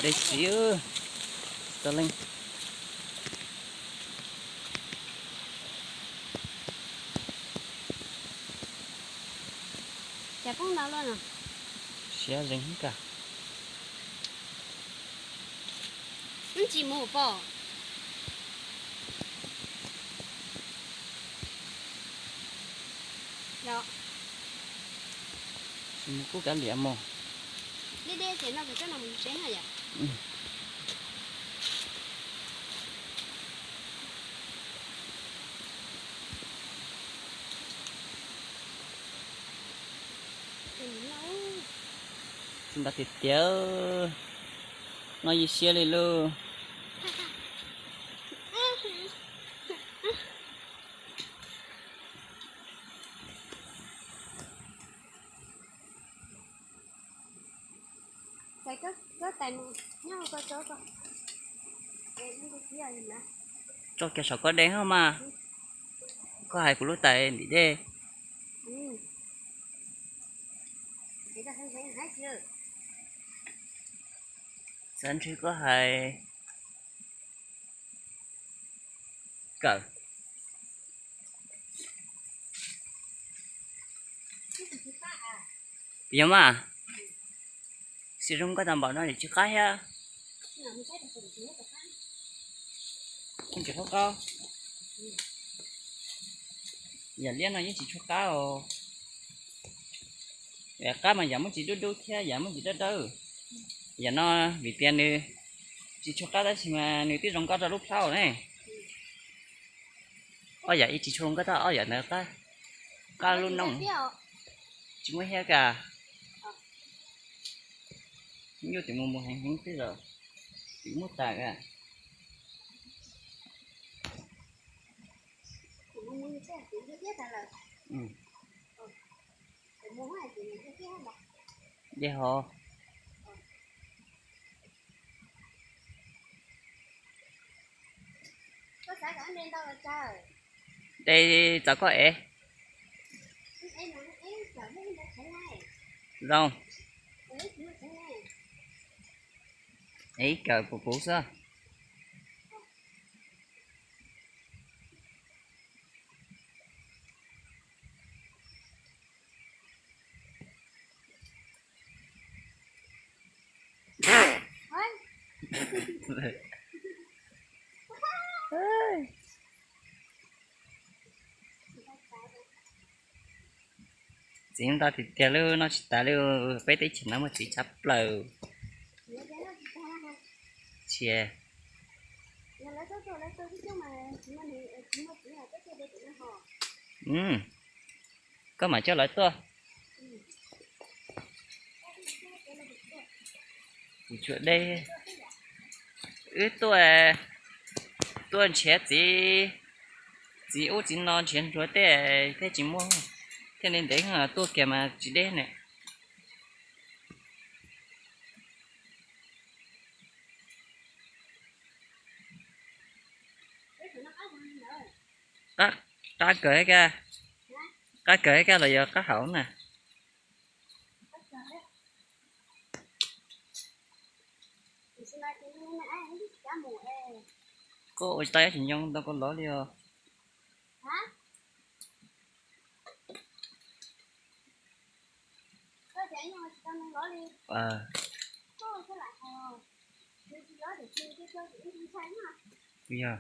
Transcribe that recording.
Dej txiv, tau leej. Cas poob ntau luaj no? Siab zeeg ka. Wb tsis mus pom. Tsis mus kuj kav liam mus. Deb deb ces no kuv coj no mus tsev na yom. Tsis nta tiag tiag, noj ib siab li lauj. Tso kiag saum koj dej hos mas. Koj hais kuv lub tais ntim dej. Xav ntshe koj hais kawm. Yog mas, xim zoo nkauj tag npaum no tsis qab thiab. Yeej tsis qab, yam liab no yeej tsis tshua qab os. Yam qab mas yam muaj tsis dub dub thiab yam muaj tsis dawb dawb. Yam no vim tias nws tsis tshua qab tab sis mas nws twb zoo nkauj rau lub plhaub ne. Ob yam ib tsis tshua zoo nkauj tab ob yam ntawd qab, qab lub nooj. Tsis muaj hiab ka. Nyuj tim mus mus heev heev twb los tim muab tas ka. Dej hov. Dej txaus koj ev. Zoo. Ev ib kawm puv puv xwb. Txiv ntau tiag tiag li, noj tsis tas li. Peb teb chaws no muaj txiv tshaj plaws. Tsis, koj mam coj lawv tuaj. Kuv tsuas deb, wb tuaj, tuaj nrhiav txiv, txiv ub txiv no nrhiav nrhiav tej thiaj tsis muaj, thiaj li ntev tuaj kiag mas tsis deb ne. Qab kawg ka, qab kawg ka los yog qab hauv na. Koj ua tsis tau ib tsis nyoo ntau koj lov li os. Yog.